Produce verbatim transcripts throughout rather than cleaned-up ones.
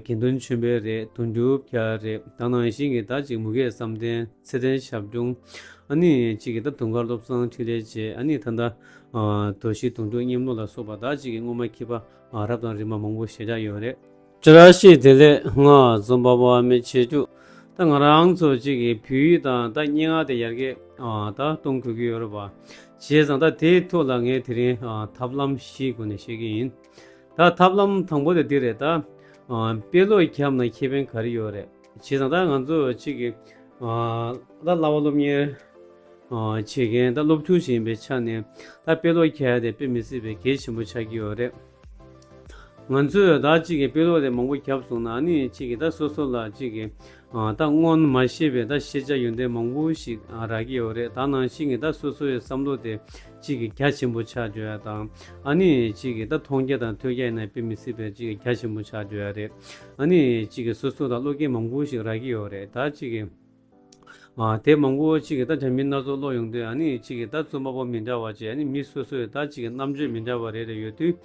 དགེ་འདུན་ཆོས་འཕེལ་རེད། དོན་གྲུབ་རྒྱལ་རེད། ད་ནང་བཞིན་གྱི་ད་ཅིག་མུ་གེ་བསམ་གཏན། ཚེ་བརྟན་ཞབས་དྲུང་། ཨ་ནི་ཅིག་གི་ད་དུང་དཀར་བློ་བཟང་འཕྲིན་ལས་བཅས། ཨ་ནི་ད་ད་ཨ་དོ་ཤི་དོན་གྲུབ་མཉམ་ལོ་ལ་སོགས་པ་ད་ཅིག་གི་སྔོན་མ་མཁས་པ་ཨ་རབ་དང་རིམ་པ་མང་པོ་ཞེ་དྲག་ཡོད་རེད། བཀྲ་ཤིས་བདེ་ལེགས། ང་རྩོམ་པ་པོ་ཨ་མེ་ཆོས་སྒྲུབ། ད་ང་རང་ཚོ་ཅིག་གི་བོད་ཡིག་དང་ད་སྙན་ངག་དེ་ཡར་རྒྱས་ཨ་ད་གཏོང་དགོས་ཀྱི་ཡོད་རེད་པ། བྱས་ཙང་ད་དེའི་ཐོག་ལ་ངས་དེ་རིང་ཨ་ཐབས་ལམ་བཞིའི་སྒོ་ནས་བཤད་ཀྱི་ཡིན། ད་ཐབས་ལམ་དང་པོ་དེ་འདི་རེད། ད་ཨ་དཔེ་ཀློག་བརྒྱབ་ན་ཁེ་ཕན་ག་རེ་ཡོད་རེད། བྱས་ཙང་ད་ང་ཚོ་ཅིག་གི་ཨ་ད་གླ་བ་སློབ་གཉེར་ཨ་བྱེད་མཁན་ད་སློབ་ཕྲུག་ཞིག་ཡིན་པའི་ཆ་ནས་ད་དཔེ་ཀློག་བརྒྱབ་ཡ་དེ་དཔེ་མི་སྲིད་པའི་གལ་ཆེན་པོ་ཆགས་ཀྱི་ཡོད་རེད། ང་ཚོས་ད་ཅིག་གི་དཔེ་ཀློག་དེ་མང་པོ་བརྒྱབ་སོང་ན། ཨ་ནི་ཅིག་གི་ད་སོ་སོ་ལ་ཅིག་གི་ཨ་ད་སྔོན་མ་ཤེས་པའི་ད་ཤེས་བྱ་ཡོན་ཏན་མང་པོ་ཞིག་ཨ་རག་གི་ཡོད་རེད། ད་ནང་བཞིན་གྱི་ད་སོ་སོ་ཡི་བསམ་བློ་དེ་ཅིག་གི་རྒྱ་ཆེན་པོ་ཆགས་འགྲོ་ཡ་དང་། ཨ་ནི་ཅིག་གི་ད་མཐོང་རྒྱ་དང་ཐོས་རྒྱ་ཡིན་ན་དཔེ་མི་སྲིད་པའི་ཅིག་གི་རྒྱ་ཆེན་པོ་ཆགས་འགྲོ་ཡ་རེད། ཨ་ནི་ཅིག་གི་སོ་སོ་ལ་བློ་སྐྱེད་མང་པོ་ཞིག་རག་གི་ཡོད་རེད། ད་ཅིག་གི་ཨ་དེབ་མང་པོ་ཅིག་གི་ད་འདྲ་མིན་སྣ་ཚོགས་ཀློག་ཡོང་དུས། ཨ་ནི་ཅིག་གི་ད་རྩོམ་པ་པོ་མི་འདྲ་བ་བཅས། ཨ་ནི་མི་སོ་སོའི་ད་ཅིག་གི་རྣམ་དཔྱོད་མི་འདྲ་བ་རེ་རེ་ཡོད་དུས།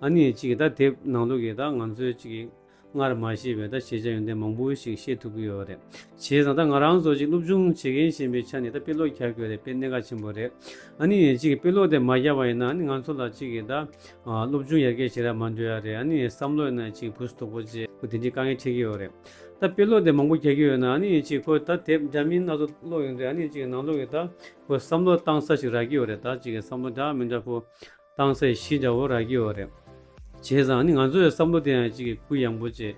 ཨ་ནི་ཅིག་གི་ད་དེབ་ནང་ལོགས་ཀྱི་ད་ང་ཚོའི་ཅིག་གི་སྔར་མ་ཤེས་པའི་ད་ཤེས་བྱ་ཡོན་ཏན་མང་པོ་ཞིག་ཤེས་ཐུབ་ཀྱི་ཡོད་རེད། བྱས་ཙང་ད་ང་རང་ཚོ་ཅིག་སློབ་སྦྱོང་བྱེད་མཁན་ཞིག་ཡིན་པའི་ཆ་ནས་ད་དཔེ་ཀློག་རྒྱག་དགོས་རེད། དཔེ་གནད་འགག་ཆེན་པོ་རེད། ཨ་ནི་ཅིག་གི་དཔེ་ཀློག་དེ་མ་རྒྱབ་པ་ཡིན་ན། ཨ་ནི་ང་ཚོ་ལ་ཅིག་གི་ད་ཨ་སློབ་སྦྱོང་ཡར་རྒྱས་ཞེ་དྲག་མ་འགྲོ་ཡ་རེད། ཨ་ནི་བསམ་བློ་ཡིན་ན་ཅིག་བུ་སུ་དོག་པོ་བྱས་ཁོ་དེ་འདྲའི་དཀའ་ངལ་འཕྲད་ཀྱི་ཡོད་རེད། ད་དཔེ་ཀློག་དེ་མང་པོ་རྒྱག་གི་ཡོད་ན། ཨ་ནི་ཅིག་ཁོ་ད་དེབ་འདྲ་མིན་སྣ་ཚོགས་ཀློག་ཡོང་དུས། ཨ་ནི་ཅིག་ནང་ལོགས་ཀྱི་ད་ཁོ་བསམ་བློ་བཏང་ས་ཞིག་རག་གི་ཡོད་རེད། ད་ཅིག་གི་བསམ་བློ་འདྲ་མི་འདྲ་ཁོ་བཏང་ས་ཞིག་འདྲ་བོ་རག་གི་ཡོད་རེད། བྱས་ཙང་ཨ་ནི་ང་ཚོའི་བསམ་བློ་དེ་ཡང་ཅིག་གི་གུ་ཡངས་པོ་བྱས།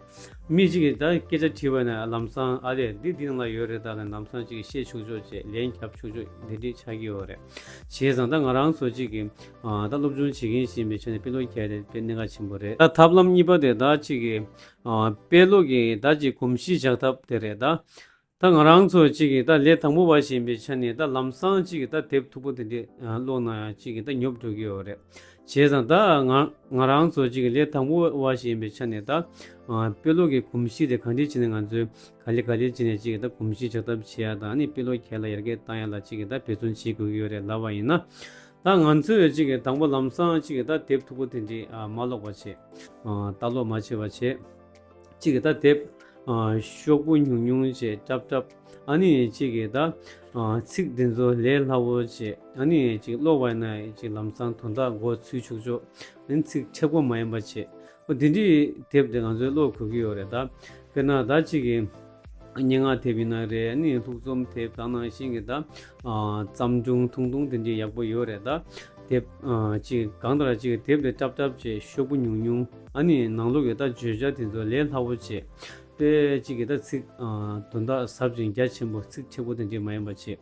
མི་ཅིག་གིས་ད་སྐད་ཆ་དྲིས་པ་ན་ལམ་སང་ཨ་ལས་འདི་འདི་ནང་ལ་ཡོད་རེད། ད་ལམ་སང་ཅིག་གི་ཤེས་ཆོག་ཆོག་བྱས། ལན་རྒྱབ་ཆོག་ཆོག་འདི་འདྲ་ཆགས་ཀྱི་ཡོད་རེད། བྱས་ཙང་ད་ང་རང་ཚོ་ཅིག་གི་ཨ་ད་སློབ་སྦྱོང་བྱེད་མཁན་ཞིག་ཡིན་པའི་ཆ་ནས་དཔེ་ཀློག་རྒྱག་ཡ་དེ་དཔེ་གནད་འགག་ཆེན་པོ་རེད། ད་ཐབས་ལམ་གཉིས་པ་དེ་ད་ཅིག་གི་ཨ་དཔེ་ཀློག་གི་ད་ཅིག་གོམས་གཤིས་འཇགས་ཐབས་དེ་རེད། ད་ད་ང་རང་ཚོ་ཅིག་གི་ད་ལས་དང་པོ་བ་ཞིག་ཡིན་པའི་ཆ་ནས་ད་ལམ་སང་ཅིག་གི་ད་དེབ་མཐུག་པོ་དེ་འདྲས་ཨ་ཀློག་ན་ཡང་ཅིག་གི་ད་ཉོབ་འགྲོ་གི་ཡོད་རེད། བྱས་ཙང་ད་ང་ང་རང་ཚོ་ཅིག་གི་ལས་དང་པོ་བ་ཞིག་ཡིན་པའི་ཆ་ནས་ད་ཨ་དཔེ་ཀློག་གི་གོམས་གཤིས་དེ་གང་འདྲས་བྱས་ནས་ང་ཚོས་ག་ལེ་ག་ལེ་བྱས་ནས་ཅིག་གི་ད་གོམས་གཤིས་འཇགས་ཐབས་བྱེད་ཡ་དང་། ཨ་ནི་དཔེ་ཀློག་གལ་ལ་ཡར་རྒྱས་བཏང་ཡ་ལ་ཅིག་གི་ད་འབད་བརྩོན་བྱེད་དགོས་ཀྱི་ཡོད་རེད་ལབ་པ་ཡིན་ན། ད་ང་ཚོས་ཅིག་གི་དང་པོ་ལམ་སང་ཅིག་གི་ད་དེབ་མཐུག་པོ་དེ་འདྲས་ཨ་མ་ཀློག་པ་བྱས། ཨ་ལྟ་ཀློག་མ་བྱས་པ་བྱས། གཅིག་གིས་ད་དེབ་ཨ་ཤོག་བུ་ཉུང་ཉུང་བྱས་སྲབ་སྲབ། ཨ་ནི་གཅིག་གིས་ད་ཨ་ཚིག་འདི་ཚོ་ལས་སླ་བོ་བྱས། ཨ་ནི་གཅིག་ཀློག་པ་ཡིན་ན་གཅིག་ལམ་སང་དོན་དག་མགོ་ཚོས་ཆོག་ཆོག་ཨ་ནི་ཚིག་མཁྲེགས་པོ་མ་ཡིན་པ་བྱས། འོ་དེ་འདྲའི་དེབ་དེ་ང་ཚོས་ཀློག་དགོས་ཀྱི་ཡོད་རེད། ད་དཔེར་ན་ད་གཅིག་གིས་སྙན་ངག་དེབ་ཡིན་ན་རེད། ཨ་ནི་ལྷུག་རྩོམ་དེབ་དང་ནང་བཞིན་གྱི་ད་ཨ་བརྩམས་སྒྲུང་ཐུང་ཐུང་དེ་འདྲའི་ཡག་པོ་ཡོད་རེད། ད་དེབ་ཨ་ཅིག་གང་ལྟར་ཅིག་དེབ་དེ་སྲབ་སྲབ་བྱས་ཤོག་བུ་ཉུང་ཉུང་། ཨ་ནི་ནང་ལོགས་ཀྱི་ད་བརྗོད་བྱ་དེ་ཚོ་ལས་སླ་བོ་བྱས། དཔེ་ཅིག་གི་ད་ཚིག་ཨ་དོན་དག་ཟབ་ཅིང་རྒྱ་ཆེན་པོ་ཚིག་མཁྲེགས་པོ་དེ་འདྲས་མ་ཡིན་པ་བྱས།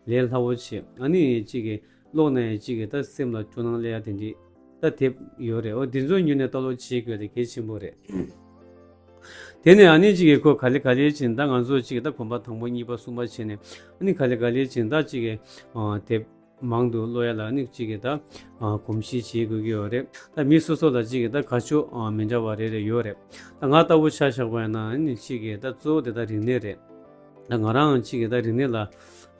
ལས་སླ་བོ་བྱས། ཨ་ནི་ཅིག་གི་ཀློག་ནས་ཅིག་གི་ད་སེམས་ལ་སྤྲོ་སྣང་སླེབས་ཡ་དེ་འདྲས་ད་དེབ་ཡོད་རེད། འོ་དེ་ཚོ་ཉོས་ནས་ལྟ་ཀློག་བྱེད་དགོས་དེ་གལ་ཆེན་པོ་རེད། དེ་ནས་ཨ་ནི་ཅིག་གི་ཁོ་ག་ལེ་ག་ལེ་བྱས་ནས་ད་ང་ཚོ་ཅིག་གི་ད་གོམ་པ་དང་པོ་གཉིས་པ་གསུམ་པ་བྱས་ནས། ཨ་ནི་ག་ལེ་ག་ལེ་བྱས་ནས་ད་ཅིག་གི་ཨ་དེབ་མང་དུ་ཀློག་ཡ་ལ་ནི་གཅིག་གི་ད་ཨ་གོམས་གཤིས་བྱེད་དགོས་ཀྱི་ཡོད་རེད། ད་མི་སོ་སོ་ལ་གཅིག་གི་ད་དགའ་ཕྱོགས་ཨ་མི་འདྲ་བ་རེ་རེ་ཡོད་རེད། ད་ང་ལྟ་བུ་ཆ་བཞག་པ་ཡིན་ན་ནི་གཅིག་གི་ད་གཙོ་བོ་དེ་ད་རིག་གནས་རེད། ད་ང་རང་གཅིག་གི་ད་རིག་གནས་ལ་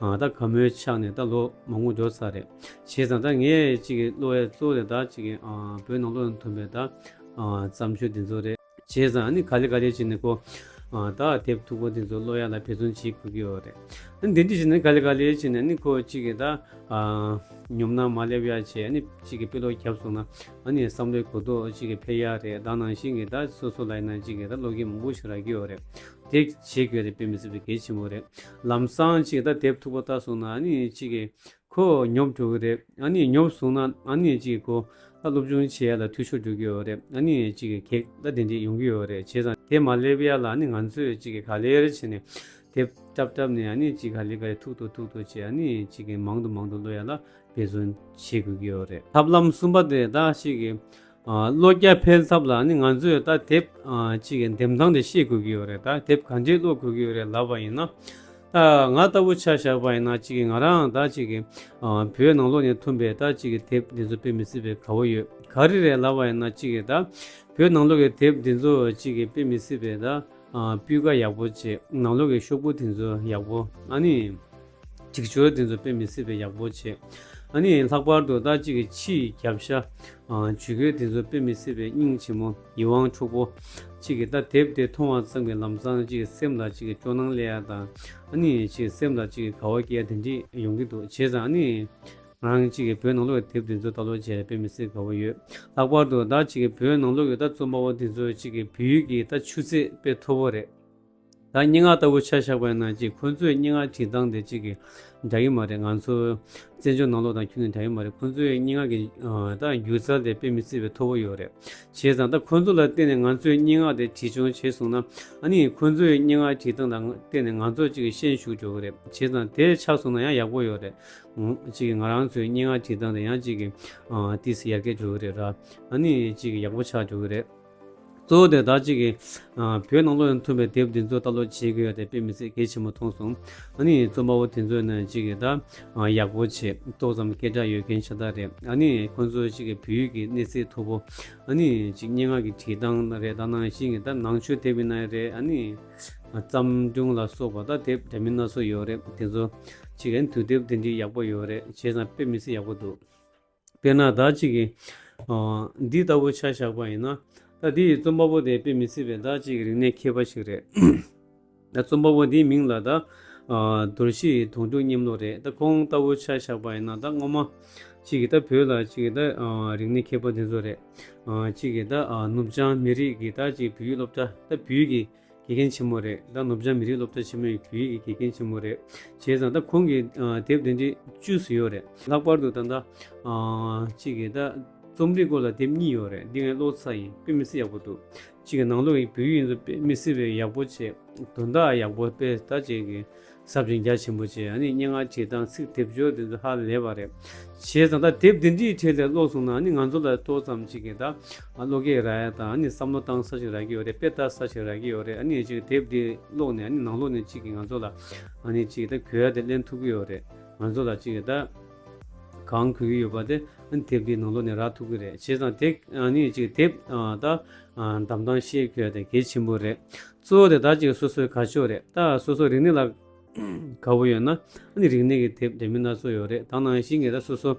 ཨ་ད་དགའ་མོས་ཆགས་ནས་ད་ལོ་མང་པོ་འགྲོ་ཚར་རེད། བྱས་ཙང་ད་ངས་གཅིག་གི་ཀློག་ཡ་གཙོ་བོ་དེ་ད་གཅིག་གི་ཨ་བོད་ནང་ལོགས་ནས་ཐོན་པའི་ད་ཨ་བརྩམས་ཆོས་དེ་ཚོ་རེད། བྱས་ཙང་ཨ་ནི་ག་ལེ་ག་ལེ་བྱས་ནས་ཁོ་ཨ་ད་དེབ་མཐུག་པོ་དེ་ཚོ་ཀློག་ཡ་ལ་འབད་བརྩོན་བྱེད་དགོས་ཀྱི་ཡོད་རེད། ཨ་ནི་དེ་འདྲ་བྱས་ནས་ག་ལེ་ག་ལེ་བྱས་ནས་ཨ་ནི་ཁོ་གཅིག་གི་ད་ཨ་ཉོབ་སྣང་མ་སླེབས་ཡ་བྱས། ཨ་ནི་གཅིག་གི་དཔེ་ཀློག་བརྒྱབ་སོང་ན་ཨ་ནི་བསམ་བློའི་གོ་རྟོགས་གཅིག་གི་འཕེལ་ཡ་རེད། ད་ནང་བཞིན་གྱི་ད་སོ་སོ་ལ་ཡིན་ན་གཅིག་གི་ད་བློ་སྐྱེད་མང་པོ་ཞིག་རག་གི་ཡོད་རེད། དེ་བྱེད་དགོས་རེད། དཔེ་མི་སྲིད་པའི་གལ་ཆེན་པོ་རེད། ལམ་སང་གཅིག་གི་ད་དེབ་མཐུག་པོ་ལྟ་སོང་ན་ཨ་ནི་གཅིག་གི་ཁོ་ཉོབ་འགྲོ་གི་རེད། ཨ་ནི་ཉོབ་སོང་ན་ཨ་ནི་གཅིག་ཁོ་ད་སློབ་སྦྱོང་བྱེད་ཡ་ལ་འཐུས་ཤོར་འགྲོ་གི་ཡོད་རེད། ཨ་ནི་གཅིག་གི་གེགས་ད་དེ་འདྲས་ཡོང་གི་ཡོད་རེད། བྱས་ཙང་དེ་མ་སླེབས་ཡ་ལ་ཨ་ནི་ང་ཚོས་གཅིག་གི་ག་ལེར་བྱས་ནས་དེབ་སྲབ་སྲབ་ནས་ཨ་ནི་གཅིག་ག་ལེ་ག་ལེ་མཐུག་ཏུ་མཐུག་ཏུ་བྱས། ཨ་ནི་གཅིག་གི་མང་དུ་མང་དུ་ཀློག་ཡ་ལ་འབད་བརྩོན་བྱེད་དགོས་ཀྱི་ཡོད་རེད། ཐབས་ལམ་གསུམ་པ་དེ་ད་གཅིག་གི་ཨ་ཀློག་རྒྱ་འཕེལ་ཐབས་ལ་ནི་ང་ཚོས་ད་དེབ་ཨ་གཅིག་གི་འདེམས་སྟངས་དེ་ཤེས་དགོས་ཀྱི་ཡོད་རེད། ད་དེབ་ག་འདྲས་ཀློག་དགོས་ཀྱི་ཡོད་རེད་ལབ་པ་ཡིན་ན། ད་ང་ལྟ་བུ་ཆ་བཞག་པ་ཡིན་ན་གཅིག་གི་ང་རང་ད་གཅིག་གི་ཨ་བོད་ནང་ལོགས་ནས་ཐོན་པའི་ད་གཅིག་གི་དེབ་འདི་ཚོ་དཔེ་མི་སྲིད་པའི་དགའ་བོ་ཡོད། ག་རེ་རེད་ལབ་པ་ཡིན་ན་གཅིག་གི་ད་བོད་ནང་ལོགས་ཀྱི་དེབ་འདི་ཚོ་གཅིག་གི་དཔེ་མི་སྲིད་པའི་ད་ཨ་སྤུས་ཀ་ཡག་པོ་བྱས། ནང་ལོགས་ཀྱི་ཤོག་བུ་དེ་ཚོ་ཡག་པོ། ཨ་ནི་སྒྲིག་སྦྱོར་དེ་ཚོ་དཔེ་མི་སྲིད་པའི་ཡག་པོ་བྱས། ཨ་ནི་ལྷག་པར་དུ་ད་གཅིག་གི་ཕྱིའི་རྒྱབ་ཤ་ཨ་ཇུས་འགོད་དེ་ཚོ་དཔེ་མི་སྲིད་པའི་སྙིང་རྗེ་མོ་ཡིད་དབང་འཕྲོག་པོ། གཅིག་གི་ད་དེབ་དེ་མཐོང་བ་ཙམ་གྱིས་ལམ་སང་གཅིག་གི་སེམས་ལ་གཅིག་གི་སྤྲོ་སྣང་སླེབས་ཡ་དང་། ཨ་ནི་གཅིག་གི་སེམས་ལ་གཅིག་གི་དགའ་བ་སྐྱེ་ཡ་དེ་འདྲ་ཡོང་གི་འདུག་བྱས་ཙང་ཨ་ནི་ང་རང་གཅིག་གི་བོད་ནང་ལོགས་ཀྱི་དེབ་དེ་ཚོ་ལྟ་ཀློག་བྱས་དཔེ་མི་སྲིད་དགའ་བོ་ཡོད། ལྷག་པར་དུ་ད་གཅིག་གི་བོད་ནང་ལོགས་ཀྱི་ད་རྩོམ་པ་པོ་དེ་ཚོ་གཅིག་གི་བོད་ཡིག་གི་ད་ཆུ་ཚད་དཔེ་མཐོ་པོ་རེད། ད་སྙན་ངག་ལྟ་བུ་ཆ་བཞག་པ་ཡིན་ན་གཅིག་ཁོ་ཚོའི་སྙན་ངག་བྲིས་སྟངས་དེ་གཅིག་གི་འདྲ་གི་མ་རེད། ང་ཚོ་བཙན་བྱོལ་ནང་ལོགས་དང་ཁྱོན་ནས་འདྲ་གི་མ་རེད། ཁོ་ཚོའི་སྙན་ངག་གི་ཨ་ད་སྒྱུ་རྩལ་དེ་དཔེ་མི་སྲིད་པའི་མཐོ་པོ་ཡོད་རེད། བྱས་ཙང་ད་ཁོ་ཚོ་ལ་བརྟེན་ནས་ང་ཚོའི་སྙན་ངག་དེ་བྲིས་སྐྱོང་བྱས་སོང་ན། ཨ་ནི་ཁོ་ཚོའི་སྙན་ངག་བྲིས་སྟངས་དང་བརྟེན་ནས་ང་ཚོ་གཅིག་གི་ཤན་ཞུགས་འགྲོ་གི་རེད། བྱས་ཙང་དེ་ཆགས་སོང་ན་ཡང་ཡག་པོ་ཡོད་རེད། ང་གཅིག་གི་ང་རང་ཚོའི་སྙན་ངག་བྲིས་སྟངས་དེ་ཡང་གཅིག་གི་ཨ་ཏིས་ཡར་རྒྱས་འགྲོ་གི་རེད་ར། ཨ་ནི་གཅིག་གི་ཡག་པོ་ཆགས་འགྲོ་གི་རེད། གཙོ་བོ་དེ་ད་གཅིག་གི་ཨ་བོད་ནང་ལོགས་ནས་ཐོན་པའི་དེབ་འདི་ཚོ་ལྟ་ཀློག་བྱེད་དགོས་ཡ་དེ་དཔེ་མི་སྲིད་གལ་ཆེན་པོ་མཐོང་སོང་། ཨ་ནི་རྩོམ་པ་པོ་དེ་ཚོ་ནས་གཅིག་གི་ད་ཨ་ཡག་པོ་བྱེད་ཏོག་ཙམ་སྐད་གྲགས་ཡོད་མཁན་ཤ་སྟག་རེད། ཨ་ནི་ཁོང་ཚོ་གཅིག་གི་བོད་ཡིག་གི་གནས་ཚད་མཐོ་པོ། ཨ་ནི་གཅིག་སྙན་ངག་གི་བྲིས་སྟངས་རེད། ད་ནང་བཞིན་གྱི་ད་ནང་ཆོས་དེབ་ཡིན་ན་རེད། ཨ་ནི་བརྩམས་སྒྲུང་ལ་སོགས་པ་ད་དེབ་འདྲ་མིན་སྣ་ཚོགས་ཡོད་རེད། དེ་ཚོ་གཅིག་ཨ་ནི་དུས་དེབ་དེ་འདྲའི་ཡག་པོ་ཡོད་རེད། བྱས་ཙང་དཔེ་མི་སྲིད་ཡག་པོ་འདུག་དཔེར་ན་ད་གཅིག་གི་ཨ་འདི་ལྟ་བུ་ཆ་བཞག་པ་ཡིན་ན། ད་འདི་ཡི་རྩོམ་པ་པོ་དེ་དཔེ་མི་སྲིད་པའི་ད་གཅིག་གི་རིག་གནས་མཁས་པ་ཞིག་རེད། ད་རྩོམ་པ་པོ་འདིའི་མིང་ལ་ད་ཨ་རྡོ་རྗེ་དོན་གྲུབ་སྙེམས་གླིང་རེད། ད་ཁོང་ལྟ་བུ་ཆ་བཞག་པ་ཡིན་ན་ད་སྔོན་མ་གཅིག་གི་ད་བོད་ལ་གཅིག་གི་ད་ཨ་རིག་གནས་མཁས་པ་དེ་ཚོ་རེད། ཨ་གཅིག་གི་ད་ཨ་ནུབ་བྱང་མི་རིགས་ཀྱི་ད་གཅིག་བོད་ཡིག་སློབ་གྲྭ་ད་བོད་ཡིག་གི་དགེ་རྒན་ཆེན་མོ་རེད། ད་ནུབ་བྱང་མི་རིགས་སློབ་གྲྭ་ཆེན་མོའི་བོད་ཡིག་གི་དགེ་རྒན་ཆེན་མོ་རེད། བྱས་ཙང་ད་ཁོང་གི་ཨ་དེབ་དེ་འདྲའི་བཅུ་ཙམ་ཡོད་རེད། ལྷག་པར་དུ་ད་ལྟ་ཨ་གཅིག་གི་ད་རྩོམ་རིག་སྐོར་ལ་དེབ་གཉིས་ཡོད་རེད། འདི་ངས་ཀློག་ཚར་ཡིན། དཔེ་མི་སྲིད་ཡག་པོ་འདུག་གཅིག་གི་ནང་ལོགས་ཀྱི་བོད་ཡིག་ཡིན་ཚུལ་དཔེ་མི་སྲིད་པའི་ཡག་པོ་བྱས། དོན་དག་ཡག་པོ་དཔེ་ད་གཅིག་གི་ཟབ་ཅིང་རྒྱ་ཆེན་པོ་བྱས། ཨ་ནི་སྙན་ངག་བྲིས་སྟངས་ཚིག་སྡེབ་སྦྱོར་དེ་ཚོ་ཧ་ལས་པ་རེད། བྱས་ཙང་ད་དེབ་འདི་འདྲའི་གྲས་ལ་ཀློག་སོང་ན་ཨ་ནི་ང་ཚོ་ལ་ཏོག་ཙམ་ཅིག་གི་ད་ཨ་བློ་སྐྱེད་རག་ཡ་དང་། ཨ་ནི་བསམ་བློ་བཏང་ས་ཞིག་རག་གི་ཡོད་རེད། དཔེ་ལྟ་ས་ཞིག་རག་གི་ཡོད་རེད། ཨ་ནི་ཅིག་དེབ་འདི་ཀློག་ནས་ཨ་ནི་ནང་ལོགས་ནས་ཅིག་གི་ང་ཚོ་ལ་ཨ་ནི་ཅིག་ད་གོ་ཡ་དེ་ལེན་ཐུབ་ཀྱི་ཡོད་རེད། ང་ཚོ་ལ་ཅིག་གི་ད་གང་གོ་གི་ཡོད་པ་དེ་ཨ་ནི་དེབ་འདིའི་ནང་ལོགས་ནས་རག་ཐུབ་ཀྱི་རེད། བྱས་ཙང་དེ་ཨ་ནི་ཅིག་དེབ་ཨ་ད་ཨ་འདམ་སྟངས་ཤེས་དགོས་ཡ་དེ་གལ་ཆེན་པོ་རེད། གཙོ་བོ་དེ་ད་ཅིག་སོ་སོའི་དགའ་ཕྱོགས་རེད། ད་སོ་སོ་རིག་གནས་ལ་དགའ་བོ་ཡོད་ན་ཨ་ནི་རིག་གནས་ཀྱི་དེབ་འདྲ་མིན་སྣ་ཚོགས་ཡོད་རེད། ད་ནང་བཞིན་གྱི་ད་སོ་སོ་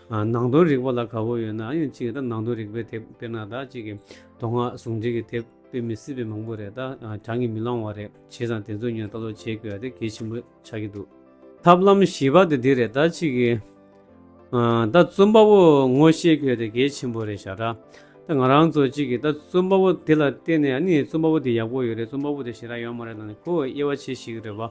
ཨ་ནང་དོན་རིག་པ་ལ་དགའ་བོ་ཡོད་ན་ཨ་ནི་ཅིག་ད་ནང་དོན་རིག་པའི་དེབ། དཔེར་ན་ད་ཅིག་གི་མདོ་སྔགས་ཟུང་འབྲེལ་གྱི་དེབ་དཔེ་མི་སྲིད་པའི་མང་པོ་རེད། ད་ཨ་གྲངས་ཀྱིས་མི་ལང་བ་རེད། བྱས་ཙང་དེ་ཚོ་ཉོས་ལྟ་ཀློག་བྱེད་དགོས་ཡ་དེ་གལ་ཆེན་པོ་ཆགས་ཀྱི་འདུག་ཐབས་ལམ་བཞི་པ་དེ་འདི་རེད། ད་ཅིག་གི་ཨ་ད་རྩོམ་པ་པོ་ངོ་ཤེས་དགོས་དེ་གལ་ཆེན་པོ་རེད་ཤག་ར། ད་ང་རང་ཚོ་ཅིག་གི་ད་རྩོམ་པ་པོ་དེ་ལ་བརྟེན་ནས་ཨ་ནི་རྩོམ་པ་པོ་དེ་ཡག་པོ་ཡོད་རེད། རྩོམ་པ་པོ་དེ་ཞེ་དྲག་ཡོད་མ་རེད་ལབ་ནས་ཁོ་དབྱེ་བ་ཕྱེ་ཤེས་ཀྱི་རེད་པ། བྱས་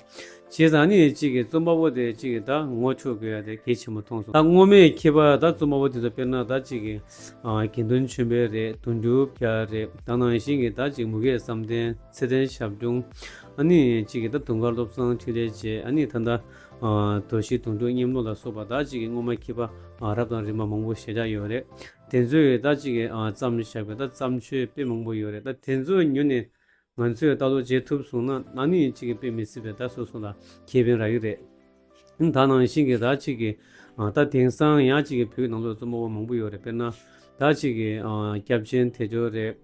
ཙང་ཨ་ནི་ཅིག་གི་རྩོམ་པ་པོ་དེ་ཅིག་གི་ད་ངོ་ཆོག་དགོས་ཡ་དེ་གལ་ཆེན་པོ་མཐོང་སོང་། ད་སྔོན་མའི་མཁས་པ་ད་རྩོམ་པ་པོ་དེ་ཚོ་དཔེར་ན་ད་ཅིག་གི་ཨ་དགེ་འདུན་ཆོས་འཕེལ་རེད། དོན་གྲུབ་རྒྱལ་རེད། ད་ནང་བཞིན་གྱི་ད་ཅིག་མུ་གེ་བསམ་གཏན། ཚེ་བརྟན་ཞབས་དྲུང་། ཨ་ནི་གཅིག་གིས་ད་དུང་དཀར་བློ་བཟང་འཕྲིན་ལས་བཅས། ཨ་ནི་ད་ལྟ་ཨ་རྡོ་རྗེ་དོན་གྲུབ་སྙེམས་གླིང་ལ་སོགས་པ་ད་གཅིག་གི་སྔོན་མ་མཁས་པ་ཨ་རབ་དང་རིམ་པ་མང་པོ་ཞེ་དྲག་ཡོད་རེད། དེ་ཚོས་ད་གཅིག་གི་ཨ་བརྩམས་བཞག་པའི་ད་བརྩམས་ཆོས་དཔེ་མང་པོ་ཡོད་རེད། ད་དེ་ཚོ་ཉོས་ནས་ང་ཚོས་ལྟ་ཀློག་བྱེད་ཐུབ་སོང་ན་ཨ་ནི་གཅིག་གི་དཔེ་མི་སྲིད་པའི་ད་སོ་སོ་ལ་ཁེ་ཕན་རག་གི་རེད། ད་ནང་བཞིན་གྱི་ད་གཅིག་གི་ཨ་ད་དེང་སང་ཡང་གཅིག་གི་བོད་ནང་ལོགས་རྩོམ་པ་པོ་མང་པོ་ཡོད་རེད། དཔེར་ན་ད་གཅིག་གི་ཨ་སྐྱབས་ཆེན་དལ་འབྱོར་རེད།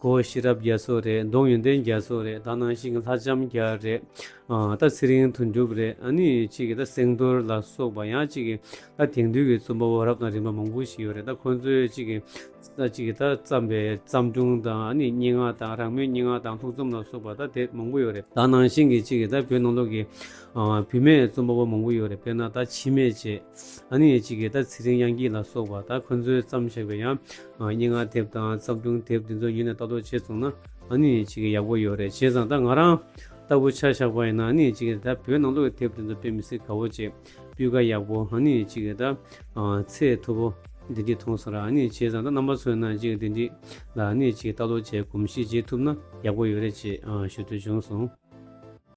གོ་ཤེས་རབ་རྒྱ་མཚོ་རེད། ལྡོང་ཡོན་ཏན་རྒྱ་མཚོ་རེད། ད་ནང་བཞིན་གྱི་ལྷ་ལྕམ་རྒྱལ་རེད། ཨ་ད་ཚེ་རིང་དོན་གྲུབ་རེད། ཨ་ནི་གཅིག་གི་ད་སེང་རྡོར་ལ་སོགས་པ་ཡང་གཅིག་གི་ད་དེང་དུས་ཀྱི་རྩོམ་པ་པོ་རབ་དང་རིམ་པ་མང་པོ་ཞིག་ཡོད་རེད། ད་ཁོང་ཚོའི་གཅིག་གི་ད་གཅིག་གི་ད་བརྩམས་པའི་བརྩམས་སྒྲུང་དང་ཨ་ནི་སྙན་ངག་དང་རང་མོས་སྙན་ངག་དང་ལྷུག་རྩོམ་ལ་སོགས་པ་ད་དེབ་མང་པོ་ཡོད་རེད། ད་ནང་བཞིན་གྱི་གཅིག་གི་ད་བོད་ནང་ལོགས་ཀྱི་ཨ་བུད་མེད་རྩོམ་པ་པོ་མང་པོ་ཡོད་རེད། དཔེར་ན་ད་འཆི་མེད་བཅས། ཨ་ནི་གཅིག་གི་ད་ཚེ་རིང་དབྱངས་སྐྱིད་ལ་སོགས་པ་ད་ཁོ་ཚོས་བརྩམས་བཞག་པའི་ཡང་སྙན་ངག་དེབ་དང་བརྩམས་སྒྲུང་དེབ་འདི་ཚོ་ཉོས་ནས་ལྟ་རྟོག་བྱས་སོང་ན་ཨ་ནི་གཅིག་གི་ཡག་པོ་ཡོད་རེད། བྱས་ཙང་ད་ང་རང་ལྟ་བུ་ཆ་བཞག་པ་ཡིན་ན་ཨ་ནི་གཅིག་གི་ད་བོད་ནང་ལོགས་ཀྱི་དེབ་འདི་ཚོ་དཔེ་མི་སྲིད་དགའ་བོ་བྱས། སྤུས་ཀ་ཡག་པོ། ཨ་ནི་གཅིག་གི་ད་ཚད་མཐོ་པོ་འདི་འདྲ་མཐོང་སོང་ར། ཨ་ནི་བྱས་ཙང་ད་རྣམ་པ་ཚོ་ཡིན་ན་གཅིག་གི་འདི་འདྲ་ལ་ཨ་ནི་གཅིག་གི་ལྟ་རྟོག་བྱས་གོམས་གཤིས་བྱེད་ཐུབ་ན་ཡག་པོ་ཡོད་རེད་ཅེས་ཞུ་འདོད་བྱུང་སོང་།